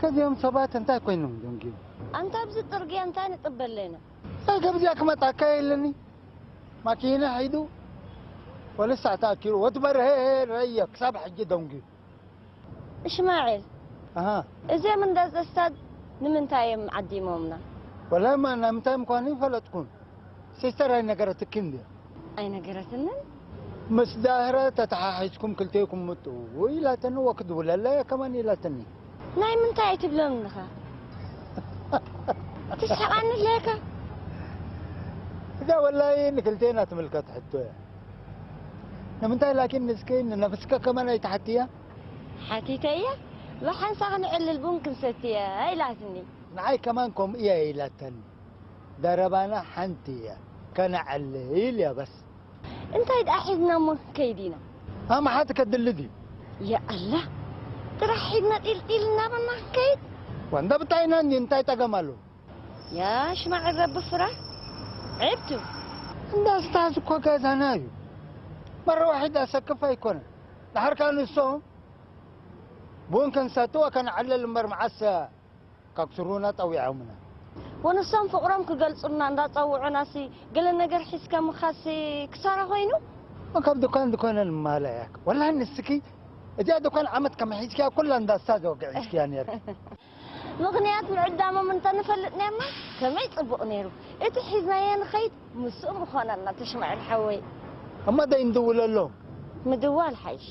ከዚኦም ሰባት እንታይ ኮይኖም ደንጊዮም? ኣንታ ኣብዚ ጽርግያ እንታይ ንጽበ ኣለና? እንታይ ከምዚኣ ክመጣካ የለኒ። ማኪና ሒዱ ወለሳ ተኣኪሩ ወትበርሀ ረየ ክሳብ ሕጂ ደንጊዩ። እሽማዒል፣ ኣሃ። እዚኦም እንዳ ዘስታድ ንምንታይ እዮም ዓዲሞምና? ወላ ማ ናይ ምንታይ ምዃኑ ይፈለጥኩን። ሲስተር ኣይነገረትክን ድያ? ኣይነገረትንን። ምስ ዳህረ ተተሓሒዝኩም ክልቴኩም ምጡ ኢላተኒ፣ ወክድውለላ እያ ከማን ኢላተኒ። ናይ ምንታይ ኣይትብሎምን ኢኻ? ትስሕቓኒ ኣለካ? እዛ ወላሂ ንክልቴና ትምልከት ሕቶ እያ። ንምንታይ ላኪን ንስኪ ንነፍስከ ከማን ኣይትሓትያ? ሓቲተ እያ። ብሓንሳእ ክንዕልል ቡን ክንሰቲ እያ ኢላትኒ። ንዓይ ከማን ከምኡ እያ ኢላተኒ። ዘረባና ሓንቲ እያ። ከነዕልል እያ በስ። እንታይ ደኣ ሒዝና እሞ ክንከይድ ኢና? ኣምሓት ከድሊ ድዩ? ያ ኣላ፣ ጥራሕ ሒዝና ጢልጢል እናበልና ክንከይድ? ወንዳ ብታይና እንዲ እንታይ ጠገም ኣሎ? ያ ሽማዕ ረቢ ፍራ፣ ዒብቱ። እንዳ ስታዝ እኮ ገዛና እዩ። መረዋሒ ዳሰክፍ ኣይኮነን። ድሓር ከኣ ንሶም ቡን ክንሰቲ ወከነዕልል እምበር መዓስ ካብ ስሩና ጠዊዖምና። ወንሶም ፍቕሮም ክገልጹልና እንዳጸውዑናሲ፣ ገለ ነገር ሒዝካ ምኻሲ ክሳራ ኮይኑ? ካብ ድኳን ድኳን ንማላ እያ። ወላ ንስኪ እዚኣ ድኳን ዓመት ከም ሒዝኪያ ኩላ እንዳ ስታዝ ወግዒ ሒዝኪያ ነይርኪ። ምኽንያት ምዕዳሞም እንተንፈልጥ ነርና ከመይ ጽቡቕ ነይሩ። እቲ ሒዝናዮ ንኸይድ ምስኡ ምኾነና ተሽማዕን ሓወይ። እሞ ደይ እንድውለሎም። ምድዋል ሓይሽ።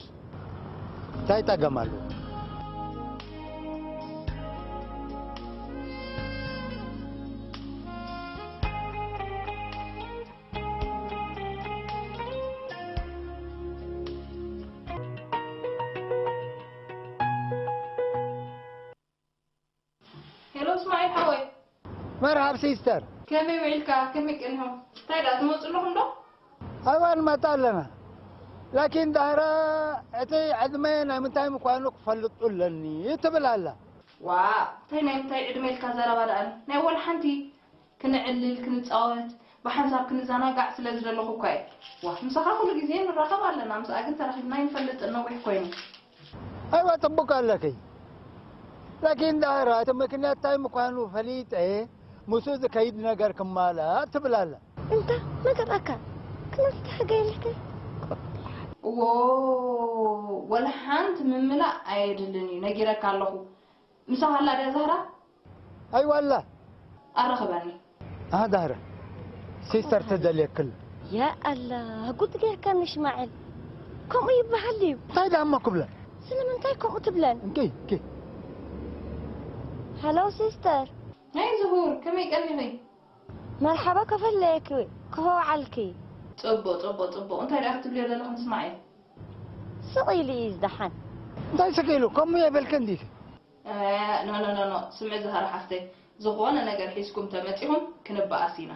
እንታይ ጠገም ኣለዎ? ሄሎ እስማዒል ሓወይ። መርሃብ ሲስተር። ከመይ ውዒልካ? ከመይ ቀኒኹም? እንታይ ደኣ ትመጹ ኣለኹም ዶ? ኣዋ ንመጽእ ኣለና። ላኪን ዳህራ እቲ ዕድመ ናይ ምንታይ ምዃኑ ክፈልጡ ኣለኒ ትብል ኣላ። ዋ፣ እንታይ ናይ ምንታይ ዕድመ ኢልካ ዘረባ ደኣ? ናይ ወላ ሓንቲ። ክነዕልል፣ ክንጻወት፣ ብሓንሳብ ክንዘናጋዕ ስለ ዝደለኹ እኳ እየ። ዋ፣ ምሳኻ ኩሉ ግዜ ንራኸብ ኣለና፣ ምስኣ ግን ተራኺብና ኣይንፈልጥን፣ ነዊሕ ኮይኑ። ኣይዋ፣ ጽቡቕ ኣለኪ። ላኪን ዳህራ እቲ ምክንያት እንታይ ምዃኑ ፈሊጠ፣ ምስኡ ዝከይድ ነገር ክማላእ ትብል ኣላ። እንታ መገጣካ ክነስተሓገየልክ። እዎ፣ ወላ ሓንቲ ምምላእ ኣየድልን እዩ፣ ነጊረካ ኣለኹ። ምሳኻ ኣላ ድያ ዛህራ? ኣይዋ ኣላ። ኣራኽበኒ። ኣሃ ዳህራ፣ ሲስተር ትደልየክል። ያ ኣላ፣ ጉድ ጌርካኒ ሽማዕል። ከምኡ ይበሃል ድዩ? እንታይ ደኣ እሞ ክብለን? ስለምንታይ ከምኡ ትብለን? እንኪ፣ እንኪ። ሃሎ ሲስተር። ናይ ዝሁር፣ ከመይ ቀኒኺ? መርሓባ፣ ከፈለየኪ፣ ከኸውዓልኪ። ጽቡቕ፣ ጽቡቕ፣ ጽቡቕ። እንታይ ደኣ ክትብልዮ ዘለኺ ንስማዕ እየ። ስቕ ኢሉ እዩ ዝደሓን። እንታይ ስቕ ኢሉ? ከምኡ የበልከ እንዲኺ? እ፣ ኖ፣ ኖ፣ ኖ፣ ኖ። ስምዒ ዝሃራ ሓፍተይ፣ ዝኾነ ነገር ሒዝኩም ተመጺኹም ክንበኣስ ኢና።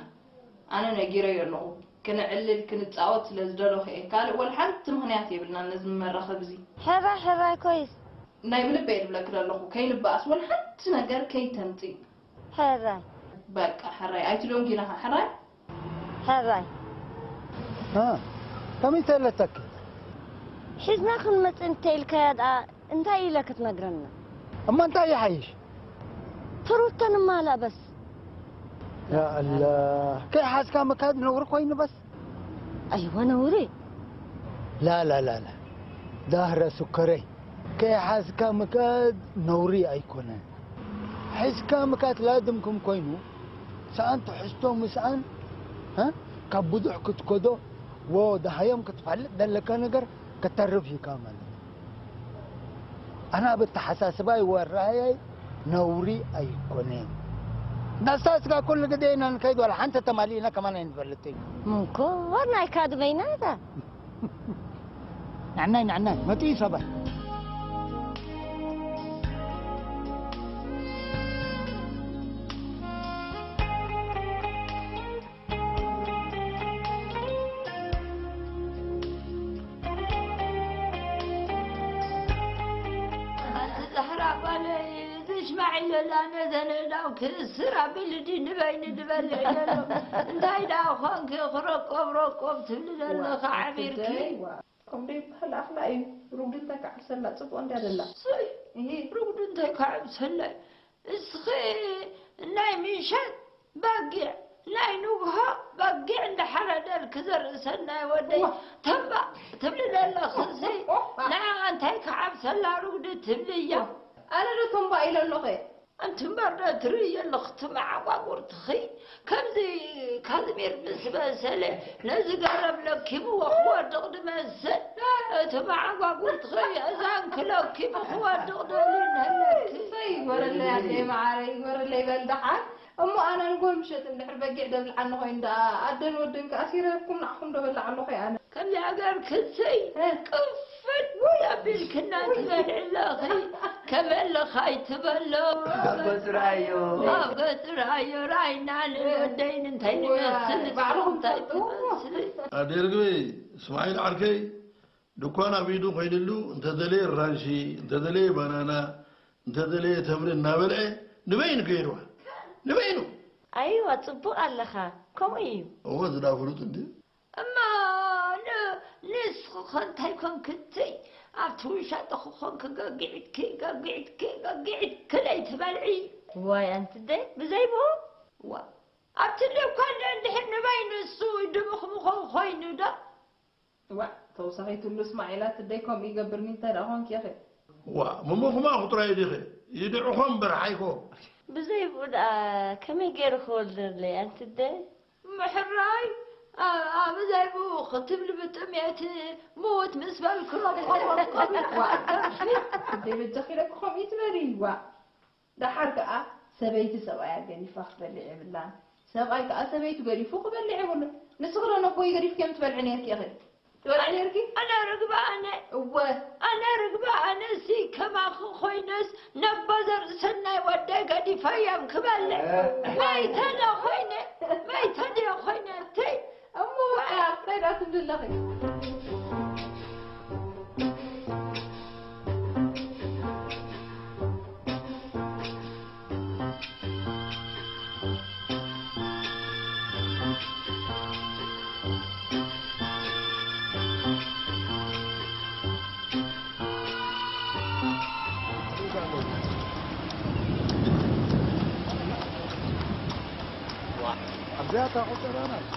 ኣነ ነጊረዮ ኣለኹ። ክነዕልል፣ ክንጻወት ስለ ዝደለኹ እየ። ካልእ ወላ ሓንቲ ምኽንያት የብልናን ነዚ መራኸቢ እዚ። ሕራይ፣ ሕራይ ኮይስ። ናይ ብልበ እየ ዝብለኪ ዘለኹ። ከይንበኣስ ወላ ሓንቲ ነገር ከይተምጽኢ። ሕራይ። በቃ ሕራይ። ኣይትደንጉይና ኸዓ ሕራይ። ሕራይ። እ፣ ከመይ ተለተኪ? ሒዝና ክንመጽእ እንተ ኢልካያ ደኣ እንታይ ኢለ ክትነግረና? እሞ እንታይ ይሓይሽ? ትሩተን ማላ በስ። ያ ኣላ፣ ከይሓዝካ ምካድ ነውሪ ኮይኑ በስ። ኣይወ ነውሪ። ላ፣ ላ፣ ላ፣ ላ። ዳህረ ስከረይ፣ ከይሓዝካ ምካድ ነውሪ ኣይኮነን። ሒዝካ ምካድ ላድምኩም ኮይኑ፣ ሰኣን ትሕዝቶ ምስኣን፣ እ? ካብ ብዙሕ ክትከዶ፣ ወ ደሃዮም ክትፈልጥ ዘለካ ነገር ከተርፍ ኢካ ማለት እዩ። ኣነ ኣብ ኣተሓሳስባይ ወራያይ ነውሪ ኣይኮነን። ዳስታ ስጋ ኩሉ ግዜ ኢና ንከይድ፣ ዋላ ሓንቲ ተማሊእና ከማን ኣይንፈልጥን። ምንኮር ናይ ካድመይና እታ። ንዕናይ፣ ንዕናይ፣ መጺኡ ሰባይ። ኣንቲ ዛህራ ጓለይ፣ እዚ ሽማዒ ለላ ነዘን ኣእዳው ክእስር ኣቢሉ ድዩ ንበይኒ ዝበልዕ ዘሎ? እንታይ ደኣ ኾንኪ ክረቆብ ረቆብ ትብሊ ዘለኺ ዓቢርኪ? ከምዶ ይበሃል ኣኽላ እዩ። ሩግዲ እንታይ ከዓብሰላ ጽቡቕ እንድያ ደላ። እሰይ፣ እሂ። ሩግዲ እንታይ ከዓብሰላ እዩ? እስኺ ናይ ምሸት በጊዕ፣ ናይ ንግሆ በጊዕ እንዳሓረደልኪ ዘርኢ ሰናይ ወደይ ዋ። ተንባ ትብሊ ዘለኽሲ፣ ዋ። ንዓ እንታይ ከዓብሰላ ሩግዲ ትብልያ? ኣነ ዶ ተንባ ኢለ ኣለኹ? ኣንቲ እምበር ዶ ትርእይ ኣለኺ እቲ መዓጓጉርትኺ? ከምዚ ካዝሚር ምስ በሰለ ነዚ ገረብ ለኪምዎ ክወድቕ ድመስል። እቲ መዓጓጉርትኺ እዛን ክለኪሙ ክወድቕ ደልዩ እንሀለኪ። እሰይ፣ ይግበረለይ ኣደይ መዓረይ፣ ይግበረለይ በል ደሓን። እሞ ኣነ ንጎ ምሸት እንድሕር በጊዕ ደብልዓኒ ኮይኑ ደኣ ኣደን ወደን ከኣ ሲረብኩም ንዓኹም ዶ በልዓ ኣለኹ ኣነ። ከምዚ ሃገር ክስይ እ። ቅፍል ኣቢልክና ትበልዒ ኣለኺ። ከመለኻ ኣይትበሎ። ኣብ ገጽ ረኣዮ። ኣብ ገጽ ረኣዮ፣ ረኣይና ንወደይን እንታይ ንመስል፣ ባዕልኹም እንታይ ትፈልጡ። ትመስል። ኣደይ ርግበይ፣ እስማዒል ዓርከይ፣ ድኳን ኣብ ኢዱ ኮይኑሉ፣ እንተደለየ ራንሺ፣ እንተደለየ ባናና፣ እንተደለየ ተምሪ እናበልዐ ንበይኑ ከይድዋ። ንበይኑ። ኣይዋ፣ ጽቡቕ ኣለኻ። ከምኡ እዩ። እወ፣ ዝዳ ፍሉጥ እንዲ። እማ ን-፣ ንስኺ ኸ እንታይ ኮንኪ? እትይ ኣብቲ ውሻጠ ክኾንኪ ገጊዕትኪ፣ ገጊዕትኪ፣ ገጊዕትኪ ለይትበልዒ። ዋይ ኣንትደ ብዘይ ብኡ። ዋ፣ ኣብቲ ደኳን እንድሕር ንበይኑ እሱ ድምኽምኾ ኾይኑ ዶ? ዋ፣ ተወሳኺትሉ እስማዒል ኣትደይ ከምኡ ይገብርኒ እንታይ ደኣ ኾንኪ ኢኺ? ዋ፣ ምምኽማኹ ጥራይ ዲኺ? ይድዕኾ እምበር ሓይኮ። ብዘይ ብኡ ደኣ ከመይ ገይሩ ክወልደለይ ኣንትደ? ምሕራይ፣ ኣ-፣ ኣብ ዘይብኡ ክትብሊ ብጥሜት ምውት ምስ በልክሎም ቆመቆሚ። ዋ፣ ኣታ፣ ኣደይ በጃኺ ኢለኪ ከምኡ ይትበሊ። ዋ፣ ደሓር ከኣ ሰበይቲ ሰብኣያ ገዲፋ ክትበልዕ የብላን። ሰብኣይ ከኣ ሰበይቱ ገዲፉ ክበልዕ የብሉን። ንስኺ ዶ ነቦይ ገዲፍክዮም ትበልዒ ነይርኪ ኢኺ? ትበልዒ ነይርኪ? ኣነ ርግበ ኣነ። እወ። ኣነ ርግበ ኣነሲ ከማኺ ኮይነስ ነቦ ዘርእሰናይ ወደይ ገዲፈዮም ክበልዕ። እ። መይተ ዶ ኮይነ? መይተ ድየ ኮይነ? እትይ። እሞ በቃ፣ እንታይ ደኣ ትብሊ ኣለኺ? ኣብዚኣ እታ ቆጸራ ናት።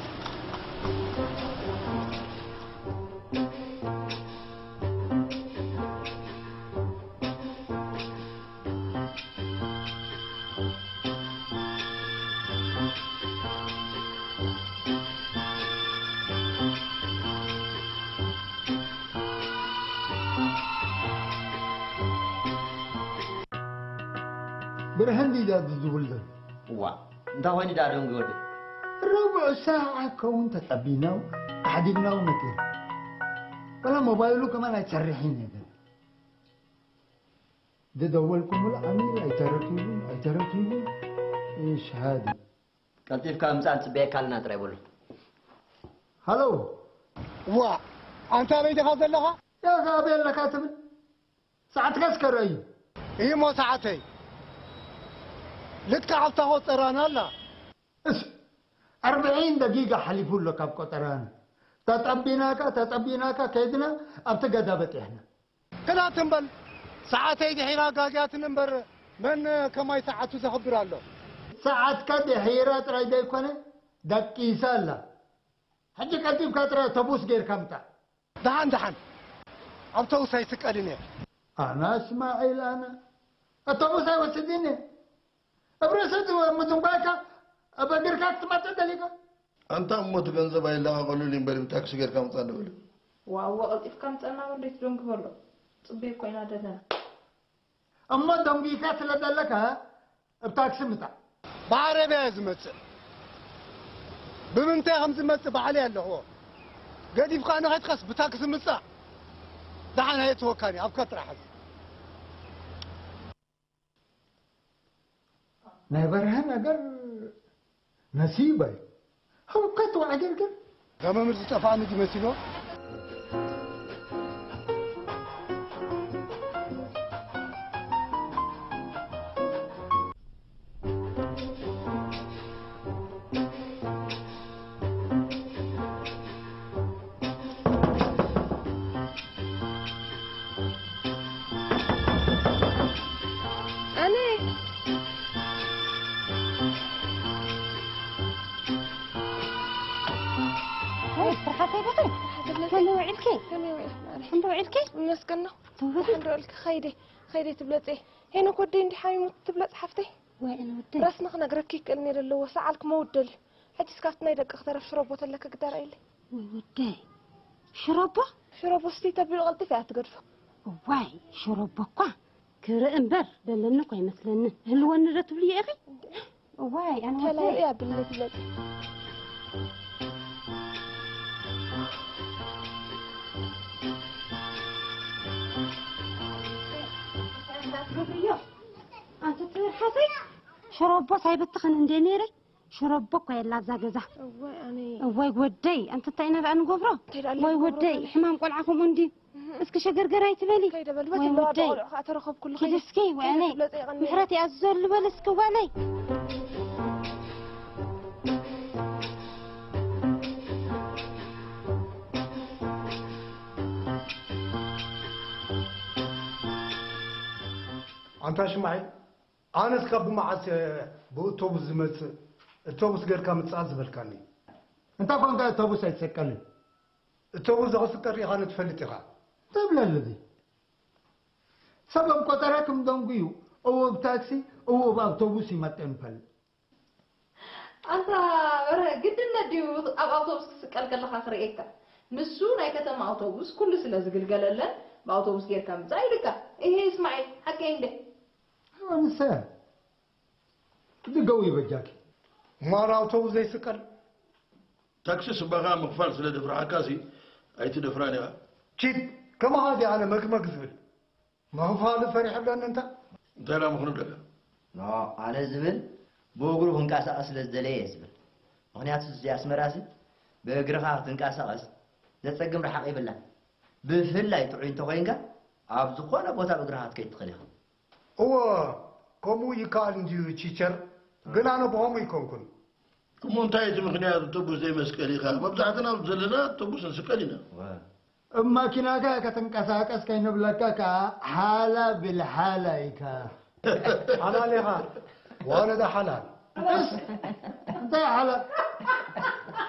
ብርሃን ዲዳ ዝብል ዘሎ? እዋ፣ እንታይ ኮይኑ ደኣ ደንጉ ወደይ? ርቡዕ ሰዓት ከውን ተጸቢናው፣ ኣሕዲግናው መጺና። ወላ ሞባይሉ ከማን ኣይሰርሕን እዩ። ዝደወልኩምሉ ኣሚር ኣይተረኪቡን፣ ኣይተረኪቡን። እሽ፣ ሃዲ። ቀልጢፍካ ምጻእ ንጽበየካ ኣለና ጥራይ በሎ። ሃሎ። ዋ፣ ኣንታ ኣበይ ዲኻ ዘለኻ? ያኻ ኣበይ ኣለኻ ትብል? ሰዓትካ እስከ ርኣዩ። እሞ ሰዓተይ ልክዕ ኣብታ ቆጸራና ኣላ። እስ፣ ኣርብዒን ደቂቃ ሓሊፉ ኣሎ ካብ ቆጸራና። ተጠቢናካ፣ ተጠቢናካ ከይድና ኣብቲ ገዛ በጺሕና። ክላ ትም በል፣ ሰዓተይ ድሒራ ኣጋግያትኒ እምበር፣ መን ከማይ ሰዓቱ ዘኽብር ኣሎ? ሰዓትካ ድሒራ ጥራይ ዘይኮነ፣ ደቂሳ ኣላ። ሕጂ ቀልጢፍካ ጥራይ ኣውቶቡስ ጌርካ ምጻእ። ደሓን፣ ደሓን። ኣውቶቡስ ኣይስቀልን እየ። ኣና እስማዒል፣ ኣና ኣውቶቡስ ኣይወስድን እየ። ኣብ ርእሲ እቲ ምድንጓይካ ኣብ እግርካ ክትመጽእ ደሊካ? ኣንታ እሞ እቲ ገንዘብ ኣይለቓቐሉን እዩ እምበር ብታክሲ ጌርካ ምጻእ ንብል። ዋው፣ ቀልጢፍካ ምጸና በሎ፣ ይትደንጉ በሎ። ጽበይ ኮይና ደለና። እሞ ደንጉይካ ስለ ዘለካ ኣብ ታክሲ ምጻእ። ብዓረብያ እየ ዝመጽእ። ብምንታይ ከም ዝመጽእ ባዕለይ ኣለኽዎ። ገዲፍካ ንኸድካስ ብታክሲ ምጻእ። ደሓን ኣየእትወካን እዩ፣ ኣብካ ጥራሕ ሕዝ። ናይ በርሀ ነገር ነሲበ ህውከት ወዕግርግር። ገመምር ዝጠፋእኒ ድዩ መሲሎ? ከመይ ውዒልኪ? ከመይ ውዒልኪ? ማዕረ? እንዶ ውዒልኪ? ይመስገን ነው። ትውዕሊ? እንዶ ውዒልኪ? ኸይደ፣ ኸይደ ትብለጽ። ሄኖክ ወደይ እንዲህ ሓሚሙ ትብለጽ ሓፍተይ። ወይ ኣነ ወደይ። ራስና ክነግረኪ ይክእል ነይረ ኣለዎ። ሰዓልክ መውደል እዩ። ሕጂ እስካት ናይ ደቂ ክተረፍ ሽሮቦ ተለካ ግዳር ኣይለ። ወይ ወደይ። ሽሮቦ? ሽሮቦ ስቲ ተቢሉ ቀልጢፍ እያ ትገድፎ። ዋይ፣ ሽሮቦ እኳ ክርኢ እምበር ደለኒ እኮ ኣይመስለንን። ህልወኒ ዶ ትብልዮ ኢኺ? እዋይ፣ ኣነ ተላብኢ ወደይ። ኣብልኒ ትብለጺ። ኣንተ ትርሓሰይ፣ ሽሮቦ ሳይበትኽን እንደ ነይረ፣ ሽሮቦ እኮ የላ እዛ ገዛ። እዋይ፣ ኣነ እዋይ ወደይ፣ ኣንተ እንታይ ኢና ደኣ ንገብሮ? እንታይ ደኣ ወይ ንገብሮ ወደይ፣ ታዲያ? ሕማም ቆልዓ ከምኡ እንዲ። እህ። እስኪ ሸገርገር ኣይትበሊ። ከይደ በል፣ ወይ በትለዋ ወደይ። ቆልዑ ከኣ ተረኸብኩሉ። ኪድ እስኪ፣ ወይኔ። ትብለጸ ይቐኒ። ምሕረት ይኣዝዘሉ በል እስኪ፣ ዋለይ። ኣንታ ሽማዒ፣ ኣነስ ካብ ብመዓስ እየ ብእቶቡስ ዝመጽእ? እቶቡስ ጌርካ ምጽኣት ዝበልካኒ። እንታይ ኮንካ እቶቡስ ኣይትሰቀልን? እቶቡስ ዘኽስቀር ኢኻ ንትፈልጥ ኢኻ። ተብለሊ እዚ። ሰብ ኣብ ቆጠራ ከም ደንጉዩ፣ እዎ ብታክሲ፣ እዎ ብኣውቶቡስ ይመጤ ንፈልጥ። ኣንታ በርሀ፣ ግድነት ድዩ ኣብ ኣውቶቡስ ክስቀል ከለኻ ክርእየካ? ንሱ ናይ ከተማ ኣውቶቡስ ኩሉ ስለ ዝግልገለለን ብኣውቶቡስ ጌርካ ምጻእ ኢሉካ። እሄ እስማዒል፣ ሓቀይ እንደ? ኣንሰ፣ ድገው ይበጃኪ። እሞ ኣነ ኣውቶቡስ ዘይስቀል? ታክሲ ስባኻ ምኽፋል ስለ ደፍርሓካሲ ኣይትደፍራን ኢኻ። ኪድ፣ ከማኻ እዚ ኣነ መግመግ ዝብል። ምኽፋሉ ፈሪሑ ኣለኒ እንታ። እንታይ ደኣ ምኽኑ ደኣ? ኖ፣ ኣነ ዝብል ብእግሩ ክንቀሳቐስ ስለ ዝደለየ እየ ዝብል። ምኽንያቱ እዚ ኣስመራሲ ብእግርኻ ክትንቀሳቐስ ዘጸግም ረሓቕ የብላን። ብፍላይ ጥዑይ እንተኾይንካ ኣብ ዝኾነ ቦታ ብእግርኻ ክትከይድ ትኽእል ኢኻ። እወ፣ ከምኡ ይከኣል እንድዩ ቲቸር፣ ግን ኣነ ብኸምኡ ኣይኮንኩን። እሞ እንታይ እቲ ምኽንያት? ኣውቶቡስ ዘይመስቀል ኢኻ? መብዛሕትና ኣብዚ ዘለና ኣውቶቡስ ንስቀል ኢና። እብ ማኪናካ ከተንቀሳቀስ ከይንብለካ ከኣ ሓላ ብልሓላ ኢካ። ሓላል ኢኻ። ወለደ ሓላል። እስ፣ እንታይ ሓላል?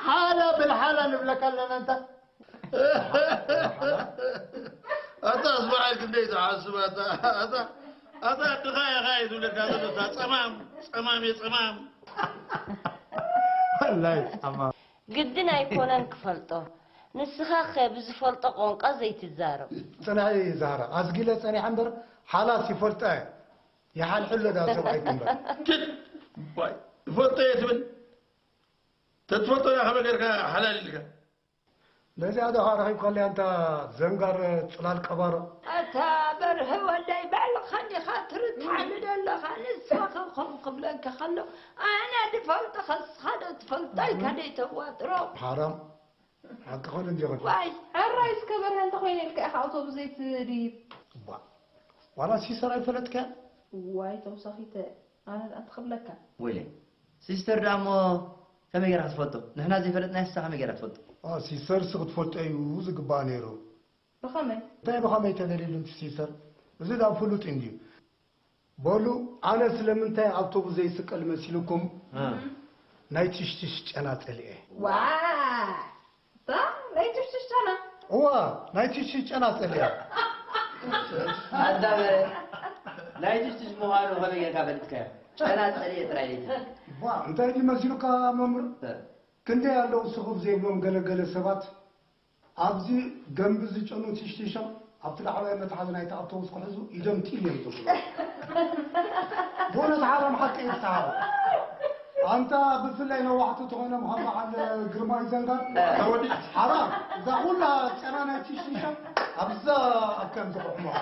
ሓላ ብልሓላ ንብለካ ኣለና እንታ። ኣታ ኣስማዒል ክንደይ ትሓስብ ኣታ፣ ኣታ፣ ኣታ ኣድኻ ኢኻ እዩ ዝብለካ ዘሎ፣ እታ ጸማም፣ ጸማም እየ ጸማም። ወላይ ጸማም። ግድን ኣይኮነን ክፈልጦ። ንስኻ ኸ ብዝፈልጦ ቋንቋ ዘይትዛረብ? ጽንሒ ዛህራ፣ ኣዝጊለ ጸኒሐ እምበር ሓላስ ይፈልጦ እየ። ይሓልሕሎ ዳ ሰብኣይኪ እምበር። ትድ፣ ዋይ፣ ይፈልጦ እየ ትብል? ተትፈልጦ ዳ ከመይ ጌርካ ሓላል ኢልካ? ነዚኣ ዶ ረኺብካለያ ኣንታ ዘንጋር ጽላል ቀባሮ? ኣታ በርሀ ወደይ፣ ባዕልኻ ዲኻ ትርትዓሉ ዘለኻ? ንስኻ ከም ክብለካ ከሎ፣ ኣነ ድፈልጦ፣ ከስኻ ዶ ትፈልጦ ኢልካ ደይ ተዋጥሮ? ሓራም። ሓቂ ኾነ እንዲኹን። ዋይ፣ ሕራይ እስከ በርሀ እንተኾይነ ኢልካ ኢኻ ኣውቶቡስ ዘይትድይብ። ባ፣ ዋላ ሲስተር ኣይፈለጥካያ? ዋይ፣ ተውሳኺተ፣ ኣነ ደኣ እንታይ ክብለካ? ወይለይ፣ ሲስተር ደኣ እሞ ከመይ ጌራ ክትፈልጦ? ንሕና ዘይፈለጥናያ ንሳ ከመይ ጌራ ትፈልጦ? ኣ፣ ሲስተርስ ክትፈልጦ እዩ ዝግባእ ነይሩ። ብኸመይ? እንታይ ብኸመይ ተደሊሉ እቲ ሲስተር? እዚ ደኣ ፍሉጥ እንድዩ። በሉ፣ ኣነ ስለምንታይ ኣውቶቡስ ዘይስቀል መሲልኩም? እ። ናይ ትሽትሽ ጨና ጸሊኤ። ዋ! ታ? ናይ ትሽትሽ ጨና? እዋ፣ ናይ ትሽትሽ ጨና ጸሊኤ። ኣታ በረ፣ ናይ ትሽትሽ ምዃኑ ከመይ ጌርካ ፈሊጥካዮ? ጨና ጸሊኤ ጥራይ ኢልካ። ዋ፣ እንታይ ድዩ መሲሉካ መምህር? እ። ክንደይ ኣለዉ ስኹፍ ዘይብሎም ገለ ገለ ሰባት ኣብዚ ገንቢ ዝጨኑ ትሽትሾም ኣብቲ ላዕለዋይ መትሓዚ ናይቲ ኣውቶቡስ ክሕዙ ኢዶም ጢል እዮም ዘብሉ። ብእውነት ሓራም ሓቂ እዩ እቲ ሓራም። ኣንታ ብፍላይ ነዋሕቲ ተኾይኖም ከም በዓል ግርማይ ዘንጋር። ሓራም። እዛ ኩላ ጨና ናይ ትሽትሾም ኣብዛ ኣብ ከምዚ ክሕሙኻ።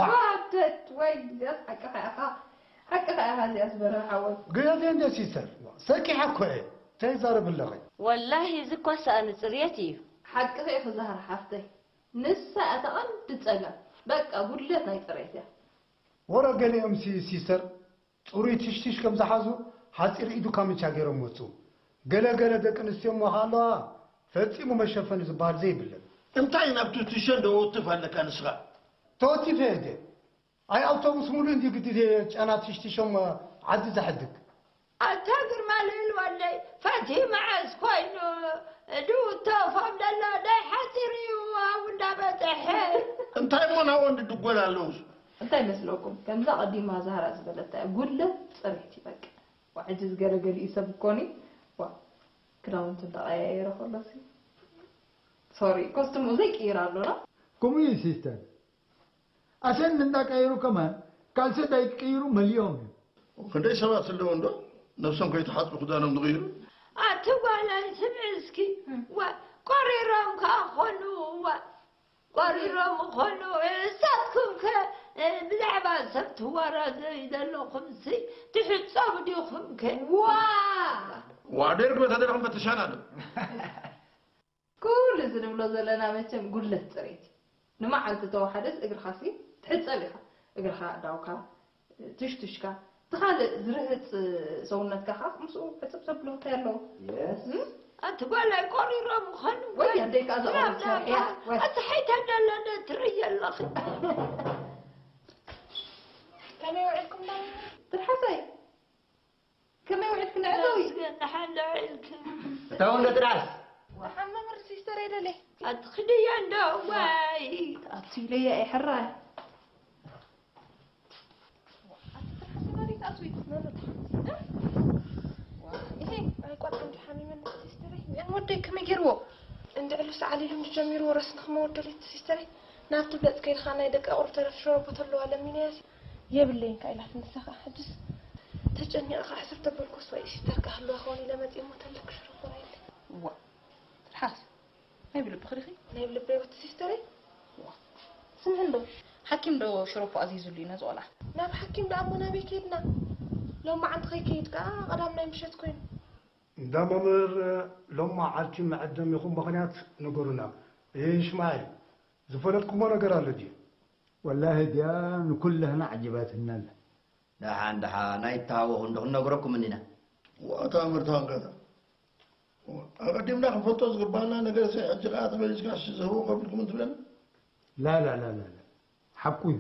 ዋደት ወይ ሓቅኻ ኢኻ። ሓቅኻ ኢኻ እዚኣስ በርሀ ሓወይ። ግደፍየ እንደ ሲስተር፣ ሰኪሐ እኮ እየ። እንታይ ይዛረብ ኣለኺ? ወላሂ እዚ እኳ ሰኣን ጽርየት እዩ። ሓቅኺ ኢኺ ዛህራ ሓፍተይ። ንሳ እያ እታ ቀንዲ ጸገም። በቃ ጉድለት ናይ ጽሬት እያ። ወረ ገሊኦምሲ ሲስተር ጽሩይ ትሽትሽ ከም ዝሓዙ ሓጺር ኢዱ ካምቻ ገይሮም ወጹ። ገለ ገለ ደቂ ኣንስትዮ እሞ ከኣ ኣለዋ ፈጺሙ መሸፈኒ ዝበሃል ዘይብለን። እንታይ ናብቲ ትሸን ዶ ወትፍ ኣለካ ንስኻ? ተወቲፈ እየ። ኣይ ኣውቶቡስ ሙሉእ እንድዩ ግዲ ጨና ትሽትሾም ዓዲ ዘሕድግ። ኣታ ግርማ ኣልል ወለይ ፈቲ መዓስ ኮይኑ ድውቶ ፎም ደሎ ናይ ሓፂር እዩ ኣብኡ እንዳበፅሐ። እንታይ እሞ ናብኦ እንድድጎል ኣለውስ? እንታይ መስለኩም? ከምዛ ቀዲማ ዛህራ ዝበለታ እያ፣ ጉድለት ፅሬት እዩ በቃ። ዋ ሕጂ ዝገለገሊኡ ሰብ እኮኒ ዋ ክዳውንቱ እንዳቀያየረ ከሎሲ ሶሪ ኮስትሙ ዘይቅይር ኣሎና። ከምኡ እዩ ሲስተር። ኣሰን እንዳቀየሩ ከማን ካልሲ እንዳይቅይሩ መሊኦም እዮም። ክንደይ ሰባት ኣለዉ እንዶ ነብሶም ከይተሓፅቡ ክዳኖም ዝቕይሩ። ኣቲ ጓለይ ስምዒ እስኪ ዋ ቆሪሮም ከኣ ኾኑ ዋ ቆሪሮም ኾኑ እሳትኩም ከ ብዛዕባ ሰብ ትዋራዘዩ ዘለኹም ሲ ትሕጸቡ ዲኹም ከ ዋ ዋ ደርግ በታ ደረኹም ፈትሻና ዶ ኩሉ እዚ ንብሎ ዘለና መቸም ጉድለት ፅሬት እዩ። ንመዓልቲ ተወሓደስ እግርኻሲ ትሕፀብ ኢኻ። እግርኻ፣ ኣእዳውካ፣ ቱሽቱሽካ፣ እቲ ካልእ ዝርህፅ ሰውነትካ ከዓ ምስኡ ሕፅብ ተብሎ እንታይ ኣለዎ? ኣቲ ጓላይ ቆሪሮም ኾኑ ወይ ኣደይ ከዓ ዝቐረብ ሰርሕያ ወይ ኣቲ ሓይታ እንዳለነ ትርእየ ኣለኺ። ከመይ ውዒልኩም ዳዊት? ትርሓሰይ ከመይ ውዒልክን ኣዕጋዊ? ደሓን ዶ ውዒልክን? እታ ወንዶ ጥራስ። ደሓን መምህር ሲስተር የደለ። ኣትኽድያ እንዶ ዋይ። ኣቲ ኢለያ እየ ሕራይ። ይሄ ኣይቋጥም ሓሚመን ሲስተር። ያን ወደይ ከመይ ገይርዎ? እንድዕሉ ሰዓሊሉ ጀሚሩ ወረስ ንክመወደሉ ሲስተር። ናብቲ ብለጽ ከይድኻ ናይ ደቂ ኣቑርብ ተረፍ ሸሮቦ ተለዋ ለሚነያ የብለይን ከ ኢላትኒ ንሳ ከኣ ሕጅስ ተጨኒቐ ከኣ ሕስብ ተበልኩስ ወይ ሲስተር ከ ህልዋ ክኾን ኢለ መጺአ እሞ ተለክ ሽሮ ኮራ ኢለ። እዋ ትርሓስ ናይ ብልብኺ ዲኺ? ናይ ብልበይ ወቲ ሲስተረይ። እዋ ስምዒ እንዶ ሓኪም ዶ ሽሮፖ ኣዚዙሉ እዩ ነዚ ቆልዓ? ናብ ሓኪም ደኣ እሞ ናበይ ከይድና? ሎማዓንቲ ከይከይድ ከኣ ቀዳም ናይ ምሸት ኮይኑ። እንዳ መምህር ሎማዓልቲ መዐደሚኹም ምኽንያት ንገሩና። እየ ይሽማዒል ዝፈለጥኩሞ ነገር ኣሎ ድዩ? ወላሂ ድያ ንኩላህና ዓጂባትና ኣላ። ደሓን ደሓን ኣይትተሃወኹ እንዶ ክንነግረኩም እንዲና። ዋታ ምርታን ከታ ኣቐዲምና ክንፈልጦ ዝግባኣና ነገርሲ ሕጂ ከኣ ተመሊስካ እሺ ዝህቦ ከቢድኩም እንትብለና። ላላላላላ ሓቁ እዩ።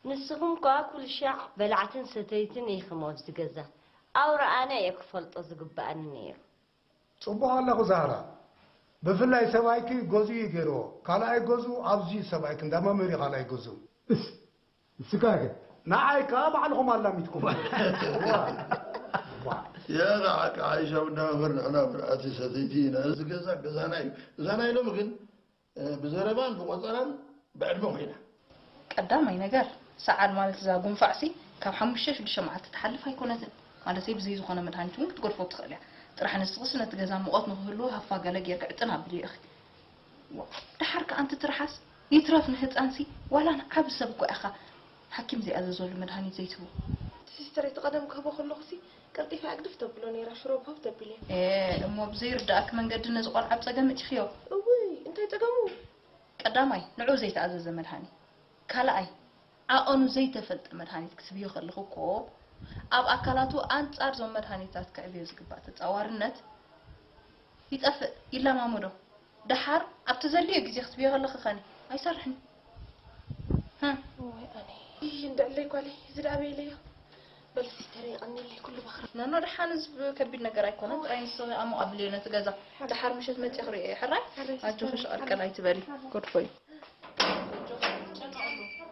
ንስኹም ከኣ ኩሉ ሻዕ በላዕትን ሰተይትን ኢኽም ኣብዚ ገዛ። ኣውራ ኣነ እየ ክፈልጦ ዝግበኣኒ ነይሩ። ጽቡቕ ኣለኹ ዛህራ። ብፍላይ ሰብኣይኪ ገዝኡ እዩ ገይርዎ። ካልኣይ ገዝኡ ኣብዚ እዩ ሰብኣይኪ፣ እንዳ መምህር እዩ ካልኣይ ገዝኡ። እስ እስካከ ንዓይ ከኣ ባዕልኹም ኣላሚድኩም። ዋ፣ ዋ። የራ ሓቂ ሓይሻ እንዳ መምህር ንሕና ብርኣቲ ሰተይቲ ኢና። እዚ ገዛ ገዛና እዩ። ገዛና ኢሎም ግን ብዘረባን ብቆጸራን ብዕድመ ኮይና። ቀዳማይ ነገር ሰዓል ማለት እዛ ጉንፋዕሲ ካብ ሓሙሽተ ሽዱሽተ መዓልቲ ትሓልፍ ኣይኮነትን። ማለተይ ብዘይ ዝኾነ መድሃኒት እውን ክትገድፎ ትኽእል እያ። ጥራሕ ንስኽስ ነቲ ገዛ ሙቐት ንኽህልዎ ሃፋ ገለ ጌርኪ ዕጥን ኣብልዮ ኢኺ። ዋእ፣ ደሓር ከኣ ኣንቲ ትርሓስ ይትረፍ ንህጻንሲ ዋላ ንዓቢ ሰብ እኮ ኢኻ። ሓኪም ዘይኣዘዘሉ መድሃኒት ዘይትህቡ። እቲ ሲስተር እቲ ቀደም ክህቦ ከለኹሲ ቀልጢፈ ኣግድፍ ተብሎ ነይራ ሽሮ ብሆፍ ተቢለ። ኤእ እሞ ብዘይርድኣኪ መንገዲ ነዚ ቆልዓ ብጸገም መጺኽዮ። እውይ እንታይ ጸገሙ? ቀዳማይ ንዕኡ ዘይተኣዘዘ መድሃኒት፣ ካልኣይ ዓቐኑ ዘይተፈልጠ መድሃኒት ክትህብዮ ከለኺ እኮ ኣብ ኣካላቱ ኣንጻር ዞም መድሃኒታት ከዕብዮ ዝግባእ ተጻዋርነት ይጠፍእ፣ ይለማመዶ። ደሓር ኣብቲ ዘድልዮ ግዜ ክትብዮ ከለኺ ኸኒ ኣይሰርሕን። ህም። እዋይ ኣነ ይይ እንድዕለይ ጓለይ እዚ ደኣ በይለዮ። በል ሲስተር የቐንየለይ ኩሉ ባኽሪ። ኖኖ ደሓን እዚ ከቢድ ነገር ኣይኮነን። ጥራይ ንስኺ ኣሞቕ ኣብልዮ ነቲ ገዛ። ደሓር ምሸት መፂአ ክሪኦ እየ። ሕራይ ኣጆኺ ሸቐልቀል ኣይትበሊ። ጎድፎይ።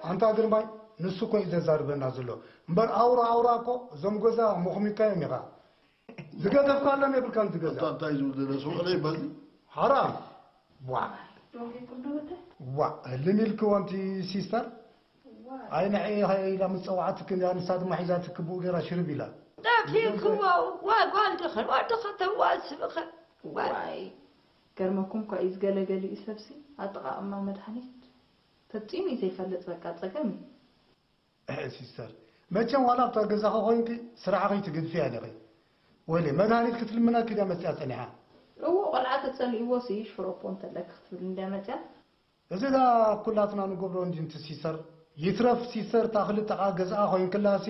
ኣንታ ግርማይ ንሱ እኮ እዩ ዘዛርበና ዘሎ እምበር ኣውራ ኣውራ እኮ እዞም ገዛ ሞኽሚካዮም ኢኻ። ዝገደፍካሎም የብልካን ዝገዛ። ኣታ እንታይ ዝብል ዘሎ ስውቕ ለይ ባዚ። ሓራም። ዋ። ዋ ህልም ኢልክዎ ኣንቲ ሲስተር። ኣይ ንዐ ኢላ ምስ ጸውዓትክን እያ ንሳ ድማ ሒዛትኪ ብኡ ገይራ ሽርብ ኢላ። ጠፊእክዎ ዋ ጓል ድኽን ወድኻ ተዋስብኸ። ዋይ ገርመኩም እኳ እዩ ዝገለገሊኡ ሰብሲ ኣጠቓቕማ መድሃኒት ፈጺሙ እዩ ዘይፈልጥ በቃ ጸገም እዩ። እሕ ሲስተር መቸም ዋላ ኣብታ ገዛኺ ኮይንኪ ስራሕኺ ትግድፍያ ዲኺ ወይለ መድሃኒት ክትልምነኪ ድያ መፅያ ፀኒሓ? እዎ ቆልዓ ተፀሊእዎ ሲ ሽሮፖ እንተለኪ ክትብል እንድያ መፅያ። እዚ ዳ ኩላትና ንገብሮ እንዲ ንቲ ሲስተር ይትረፍ ሲስተር እታ ክልተ ከዓ ገዝኣ ኮይንክላ ሲ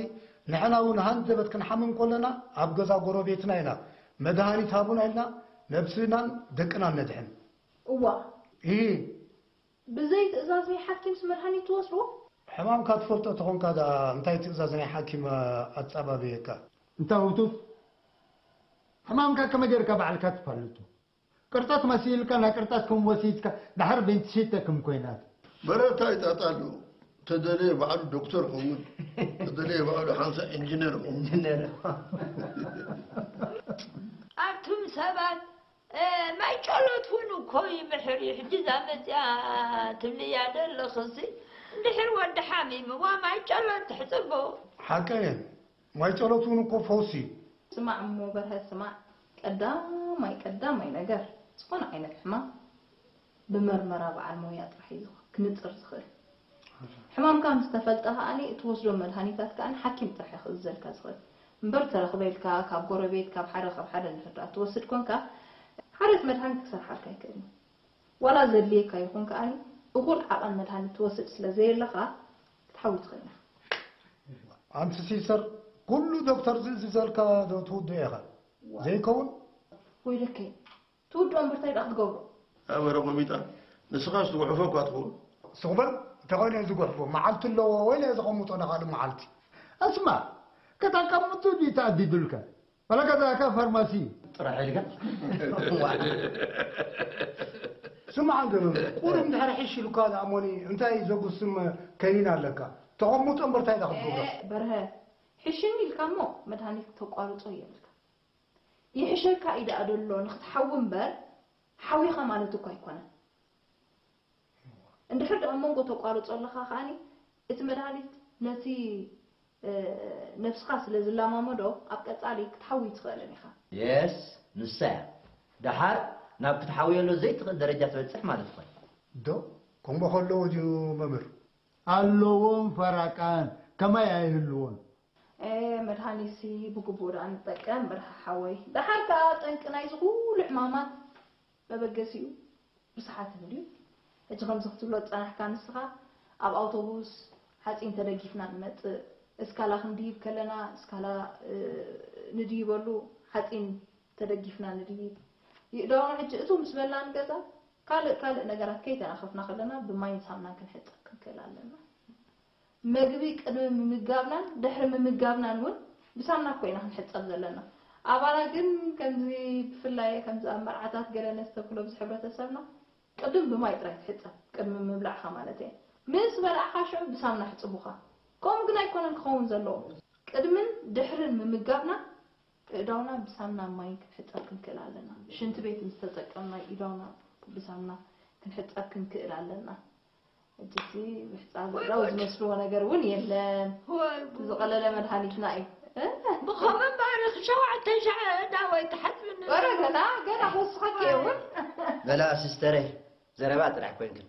ንሕና እውን ሃንደበት ክንሓምም ከለና ኣብ ገዛ ጎረቤትና ኢና መድሃኒት ሃቡና ኢልና ነብስናን ደቅናን ነድሕን። እዋ እሂ ብዘይ ትእዛዝ ናይ ሓኪምስ መድሃኒት ትወስድዎ? ሕማምካ ትፈልጦ ተኾንካ ደኣ እንታይ ትእዛዝ ናይ ሓኪም ኣጻባብየካ? እንታ ህውቱፍ ሕማምካ ከመይ ጌርካ ባዕልካ ትፈልጡ? ቅርጠት መሲልካ ናይ ቅርጠት ከም ወሲድካ ድሓር ቬንትሽተ ከም ኮይናት። በረታ ይጣጣሉ። ተደለየ ባዕሉ ዶክተር ኸውን፣ ተደለየ ባዕሉ ሓንሳ ኢንጂነር ኸውን። ኢንጂነር። ኣቱም ሰባት፣ እ፣ ማይ ጨሎት እውን እኮ ይምሕር እዩ። ሕጂ እዛ መፅያ ትብልያ ዘለኽሲ፣ እንድሕር ወዲ ሓሚምዋ ማይ ጨሎት ትሕፅቦ። ሓቀየን። ማይ ጨሎት እውን እኮ ፈውሲ እዩ። ስማዕ እሞ በርሀ ስማዕ፣ ቀዳማይ ቀዳማይ ነገር ዝኾነ ዓይነት ሕማም ብመርመራ በዓል ሞያ ጥራሕ እዩ ዝኽ- ክንጽር ዝኽእል። ሕማምካ ምስ ተፈልጠ ከኣኒ እትወስዶ መድሃኒታት ከኣኒ ሓኪም ጥራሕ እዩ ክእዘልካ ዝኽእል እምበር ተረኽበ ኢልካ ካብ ጎረቤት ካብ ሓደ ካብ ሓደ እንድሕር ደኣ ትወስድ ኮንካ ሓደት መድሃኒት ክሰርሓልካ ኣይክእልን እዩ። ዋላ ዘድልየካ ይኹን ከኣኒ እኹል ዓቐን መድሃኒት ትወስድ ስለ ዘየለኻ ክትሓዊ ትኽእል ኢኻ። ኣንቲ ሲስተር፣ ኩሉ ዶክተር ዝእዝዘልካ ዶ ትውድኦ ኢኻ? ዘይከውን? ወይለከይ፣ ትውድኦ እምበር እንታይ ደኣ ክትገብሮ? ኣበረ ቆሚጣ፣ ንስኻስ ትጉሕፎ እኳ ትኸውን። ስቕ በል፣ እንታይ ኮይነ እየ ዝጉሕፎ? መዓልቲ ኣለዎ ወይ ለየ ዘቐምጦ ንኻልእ መዓልቲ? እስማ፣ ከተቀምጡ ድዩ ተኣዲዱልካ? ዋላ ገዛእካ ፋርማሲ ጥራሕ ኢልካ? ስማዕ እንዶ መምህር፣ ቁሩብ እንድሕር ሕሽ ኢሉካ ደኣ እሞኒ እንታይ ዘጉስም ከኒን ኣለካ? ተቐምጦ እምበር እንታይ ደኣ ክትገብሮ? ኤ፣ በርሀ፣ ሕሽም ኢልካ እሞ መድሃኒት ክተቋርጾ የብልካ። ይሕሸካ እዩ ደኣ ደሎ ንክትሓዊ እምበር ሓዊኻ ማለት እኮ ኣይኮነን። እንድሕር ደኣ ኣብ መንጎ ተቋርጾ ኣለኻ ከኣኒ እቲ መድሃኒት ነቲ እ፣ ነብስኻ ስለ ዝለማመዶ ኣብ ቀጻሊ ክትሓዊ ትኽእልን ኢኻ። የስ ንሳ እያ። ደሓር ናብ ክትሓውየሉ ዘይትኽእል ደረጃ ትበጽሕ ማለት እኮ እዩ። ዶ ከምኡ ከለዎ ድዩ መምህር? ኣለዎም ፈራቃን ከማይ ኣይህልዎን። ኤ፣ መድሃኒትሲ ብግቡእ ደኣ ንጠቀም በርሀ ሓወይ። ደሓር ከኣ ጠንቂ ናይዚ ኩሉ ሕማማት መበገሲኡ ብሰሓት እንድዩ። ሕጂ ከምዚ ክትብሎ ዝጸናሕካ ንስኻ ኣብ ኣውቶቡስ ሓጺን ተደጊፍና ንመጽእ፣ እስካላ ክንድይብ ከለና እስካላ፣ እ፣ ንድይበሉ ሓጺን ተደጊፍና ንድይብ። ይእዳውና ሕጂ እትው ምስ በልና ንገዛ ካልእ ካልእ ነገራት ከይተናኸፍና ከለና ብማይን ሳምናን ክንሕጸብ ክንክእል ኣለና። መግቢ ቅድሚ ምምጋብናን ድሕሪ ምምጋብናን እውን ብሳምና እኮ ኢና ክንሕጸብ ዘለና። ኣባና ግን ከምዚ ብፍላይ ከምዚ ኣብ መርዓታት ገለ ነስተብህሎ ኣብዚ ሕብረተሰብና ቅድም ብማይ ጥራይ ትሕጸብ፣ ቅድሚ ምብላዕኻ ማለት እየ። ምስ በላዕኻ ሽዑ ብሳምና ሕጽቡኻ። ከምኡ ግን ኣይኮነን ክኸውን ዘለዎ። ቅድምን ድሕርን ምምጋብና ኣእዳውና ብሳምና ማይን ክንሕጸብ ክንክእል ኣለና። ሽንቲ ቤት ምስ ተጠቀምና ኣእዳውና ብሳምና ክንሕጸብ ክንክእል ኣለና። ሕጂ እቲ ምሕጻብ ወይ ኣእዳው ጉድ። ዝመስልዎ ነገር እውን የለን። ወይ ጉድ። ዝቐለለ መድሃኒትና እዩ። እ? ብኸመ ባርኽ ሸውዓተ ሻዕ ኣእዳወይ ትሓጽብኒ ኧረ ዘለዋ። ገና፣ ገና ክወስኸኪ እየ እውን። በላ ሲስተረይ፣ ዘረባ ጥራሕ ኮይንክን።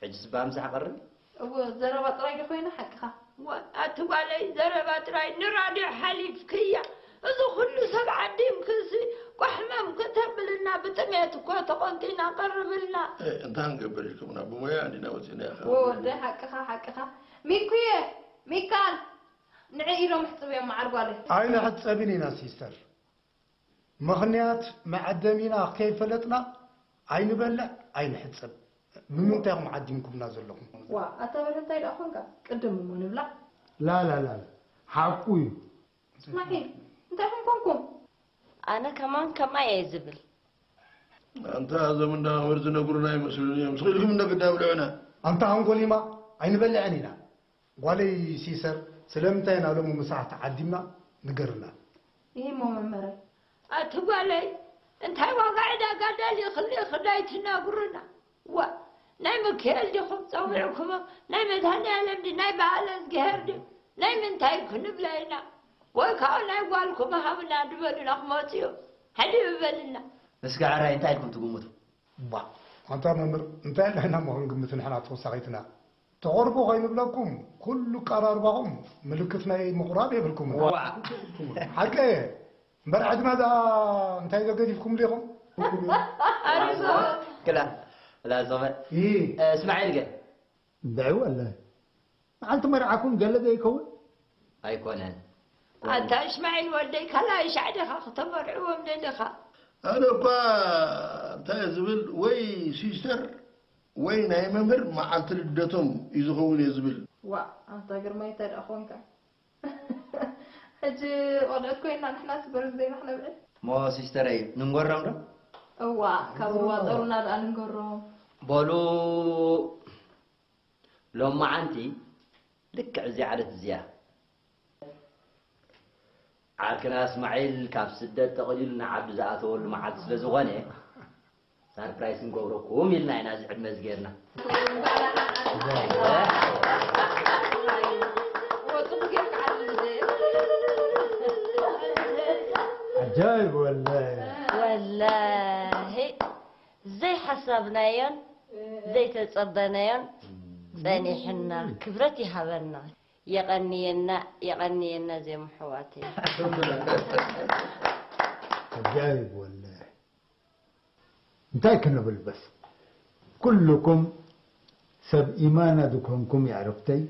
ሕጂ ስባ ምሳሕ ቀርብ። እወ፣ ዘረባ ጥራይ ዶ ኮይና ሓቅኻ? እወ፣ ኣቲ ጓለይ፣ ዘረባ ጥራይ ንራድዮ ሓሊፍክያ። እዚ ኩሉ ሰብ ዓዲምክሲ ቋሕመም ከተብልና፣ ብጥሜት እኮ ተቖንጢና ቀርብልና። እ፣ እንታይ ክንገብር ኢልኩምና? ብሞያ እንዲና ወፂና ኢኻ። ወ-፣ ወደይ ሓቅኻ፣ ሓቅኻ። ሚኩየ፣ ሚካል፣ ንዒ ኢሎም ሕፅብዮም መዓር ጓለይ። ኣይንሕፀብን ኢና ሲስተር። ምኽንያት መዐደሚና ከይፈለጥና ኣይንበልዕ ኣይንሕጸብ። ብምንታይ ኢኹም ዓዲምኩምና ዘለኹም? ዋ፣ ኣታ በርሀ እንታይ ደኣ ኾንካ? ቅድም እሞ ንብላዕ። ላላላላ፣ ሓቁ እዩ። እስማዒል፣ እንታይ ኾንኩም? ኣነ ከማን ከማይ እየ ዝብል። ኣንታ እዞም እንዳ መምህር ዝነግሩና ይመስሉኒ እዮም። ስቕ ኢልኩም እንዳ ግዳ ብልዑና። ኣንታ ሃንጎሊማ፣ ኣይንበልዕን ኢና። ጓለይ ሲሰር፣ ስለምንታይ ኢና ሎሚ ምሳሕ ተዓዲምና? ንገርና። ይህ እሞ መምህረይ። ኣቲ ጓለይ፣ እንታይ ዋጋ ዕዳጋ ደሊኽሊ ክዳይ ትነግሩና? ዋ፣ ናይ ሚካኤል ዲኹም ጸዊዕኩሞ? ናይ መድሃኒኣለም ድዩ? ናይ በዓለ እዝግሄር ድዩ? ናይ ምንታይ ክንብላ ኢና? ወይ ከዓ ናይ ጓልኩም ሃብና ድበሉና ክመጹ እዮም። ሕዲ ይበልና። እስከ ሕራይ እንታይ ኢልኩም ትግምቱ? ባ፣ ኣንታ መምህር፣ እንታይ ኣለና እሞ ክንግምት ንሕና ተወሳኺትና? ተቐርቡ ከይንብለኩም፣ ኩሉ ቀራርባኹም ምልክት ናይ ምቑራብ የብልኩምን። ዋ። ሓቀ እየ። እምበር ዕድመ ደኣ እንታይ ዶ ገዲፍኩም ዲኹም? ኣሪሶ። ክላ፣ ክላ ዞመ። እ፣ እስማዒል ገ? እንድዒ ወለ። መዓልቲ መርዓኹም ገለ ዶ ይከውን? ኣይኮነን። ኣታ እስማዒል ወደይ፣ ካልኣይ ሻዕ ዲኻ ክተመርዕዎም ደሊኻ? ኣነ እኳ እንታይ እየ ዝብል፣ ወይ ሲስተር ወይ ናይ መምህር መዓልቲ ልደቶም እዩ ዝኸውን እየ ዝብል። ዋእ፣ ኣንታ ግርማይ እንታይ ደኣ ኾንካ? ሕጂ ቆልዑት ኮይና ንሕናስ በርዝደይና ክነብዕል? እሞ ሲስተረይ፣ ንንገሮም ዶ? እዋ፣ ካብ እዋጠሩና ደኣ ንንገሮም። በሉ፣ ሎማዓንቲ ልክዕ እዚኣ ዕለት እዚኣ፣ ዓርክና እስማዒል ካብ ስደት ጠቕሊሉ ንዓዱ ዝኣተወሉ መዓልቲ ስለ ዝኾነ፣ ሳርፕራይዝ ክንገብረኩም ኢልና ኢና እዚ ዕድመ እዚ ጌርና። ዓጃይብ ወላሂ። ወላሂ ዘይሓሳብናዮን ዘይተጸበናዮን ጸኒሕና። ክብረት ይሃበና። የቐንየና የቐንየና ዜማ ኣሕዋተይ። ዓጃይብ ወላሂ። እንታይ ክንብል በስ፣ ኩልኩም ሰብ ኢማና ዝኮንኩም የዕርክተይ፣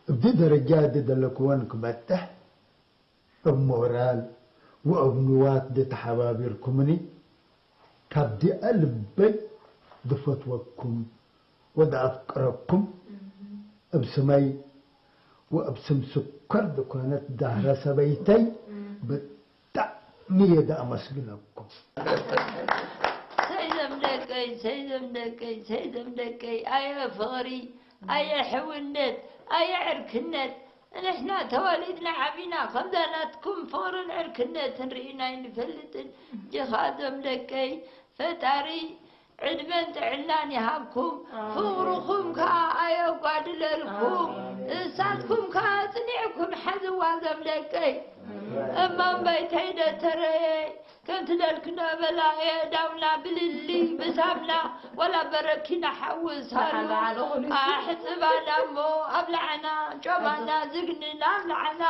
እብዚ ደረጃ እዚ ዘለክዎን ክበጽሕ እብ ሞራል ወእብ ንዋት ዝተሓባቢርኩምኒ ካብ ዲኣ ልበይ ዝፈትወኩም ወዝኣፍቅረኩም እብ ስመይ ወእብ ስም ስኮር ዝኾነት ዛህራ ሰበይተይ ብጣዕሚ እየ ዘኣመስግነኩም። ሰይዘም ደቀይ ሰይዘም ደቀይ ሰይዘም ደቀይ ኣየ ፍቕሪ ኣየ ሕውነት ኣየ ዕርክነት ንሕና ተወሊድና ዓቢና ከምዛ ናትኩም ፍቕርን ዕርክነትን ርኢና ኣይንፈልጥን ጅኻ ዘም ደቀይ ፈጣሪ ዕድመን ጥዕናን ይሃብኩም ፍቕርኹም ከዓ ኣየጓድለልኩም እሳትኩም ከዓ ኣፅኒዕኩም ሓዝዋ ዘም ደቀይ እማን ባይተይ ደተረየ ከምቲ ደልክኖ በላ የእዳውና ብልሊ ብሳምና ወላ በረኪና ሓውሳሉ ኣሕፅባና እሞ ኣብላዕና ጮማና ዝግንና ኣብላዕና